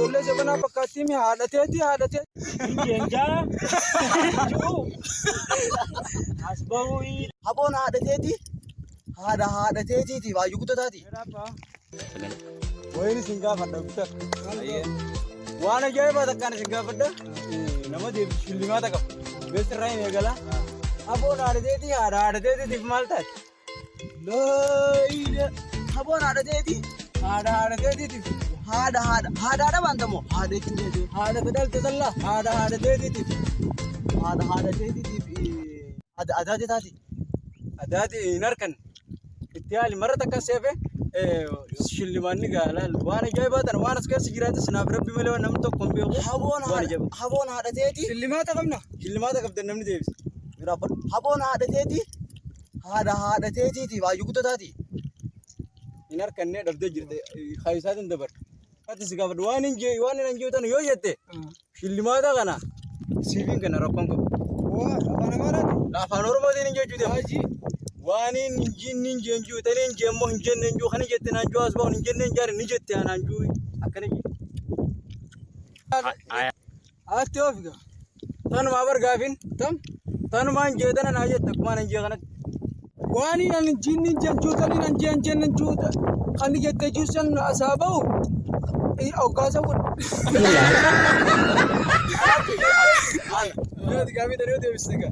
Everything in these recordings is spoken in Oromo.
ijoollee jabanaa fakkaattii mi haadhateeti haadhateeti. Injeenjaa. Jiru. As bahuu. Haboon haadhateeti haadha haadhateetiitiif hayyuu guddataati. Wayin isin gaafadha bitar. Waan ajaa'ibaa takkaan isin gaafadha. Nama deebisu shillimaata qaba. Beesirraa hin eegala. Haboon haadhateeti haadha haadhateetiitiif maal taate? Looyida. Haboon haadhateeti Haadha haadhateetiitiif. haadha haadha haadha haadha baanta moo haadha jechuun keeti. Haadha dhalte sallaa haadha haadhateetiitiif. Haadha haadhateetiitiif adaate taati. Adaati hin harkan. Itti haali marra takka seefe shillimaanni gaalaal waan ajaa'ibaa tana waan as keessa jiraates naaf rabbi malee waan namni tokko hin beeku. Haboon Waan haadha ajaa'ibaa. haboon haadhateeti. Shillimaata qabna. Shillimaata qabdan namni deebisa. Haboon haadhateeti haadha haadhateetiitiif hayyuu guddataati. Hin harkannee dhabdee jirte kaayisaatiin dabarta. Ati si gaafadhu waan hin jee waan hin jiru tana yoo jette shillimaata kana siifiin kana rakkoon qabu. Afaan Amaaraati. Afaan Oromootiin hin jechuu deema. Waan hin jinni hin jeen jiru tani hin jeen moo hin jenne hin jiru kana jette naan jiru as bahuun hin jenne hin jaare ni jette anaan jiru akkana jette. Ati ofiga. Tanumaa bar gaafin Tam. tanumaa hin jee tana naa jette akkuma hin jee kanatti. Waan hin jinni hin juutan hin jeen jenne juuta. Kan jette juusan asaa bahu. Hoggaasa kun. Gaafii tani yoo deebiste gaa.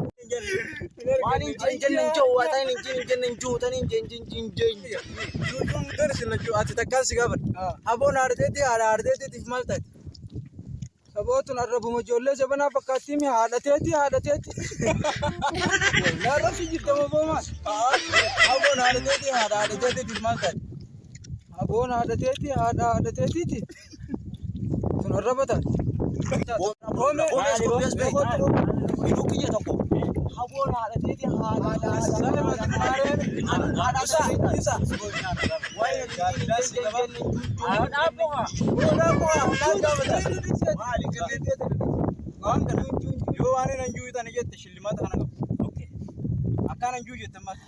Waan hin jeen jenne hin jiru waan hin jeen jenne hin jiru tan hin jeen jeen jeen jeen. Juujuun garsi lachuu ati takkaan si gaafadha. Haboon haadhateetti haadha haadhateetiif maal taate? Sabootun arrabuma ijoollee jabanaa fakkaattii mi haadhateeti haadhateeti. Laarra si jirta boboomaa. Haboon haadhateetti haadha haadhateetiif maal taate? Haboon haadhateeti haadha haadhateetiiti. Tun arraba taate. Omees omees beeku. Inuu kiyya tokko. Haboon haadhateeti haadha haadha Yoo waan hin anjuu tana jette shillimaata kana qabu. Akkaan anjuu jette ammas.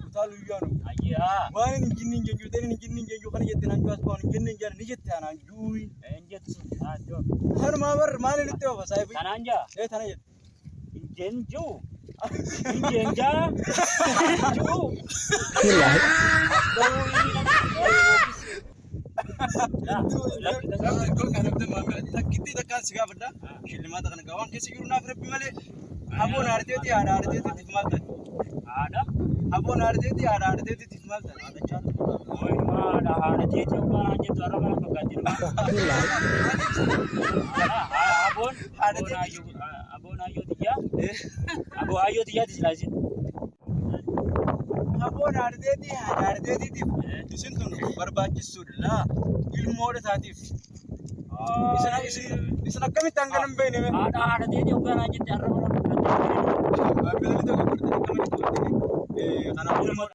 Utaalu iyyuu Ayyaa. waan hin jinni hin jenjuu tani hin jinni hin jenjuu kana jette naan juus bahuun hin jenne hin jaane ni jette anaan juu. Injettu. Ati ofi. Kanumaa bar maaliin itti oofa saayibii? Kanaan jaa. Ee tana jette. Injeenjuu. Injeenjaa. Jiru. Takkitti takkaan si gaafadha. Shillimaata kana waan keessa jiru naaf rabbi malee. Haboon haadhateeti haadha haadhateetiif maal taate? Haadha. Haboon haadhateeti haadha haadhateetiif maal taate? Haadha haadha jechuun waan jettu har'a kana fakkaatti. Aboon aboon hayyoo xiyyaa. Aboo hayyoo xiyyaati silaa isin. Haboon haadhateeti haadha haadhateetiif isin tun barbaachistuudha ilmoodha isaatiif. Isin akkamitti hanga hin beekne mee? Haadha haadha jechuun hogganaa jette har'a kana fakkaatti. Maamilli tokko akkamitti kanaaf ilmoo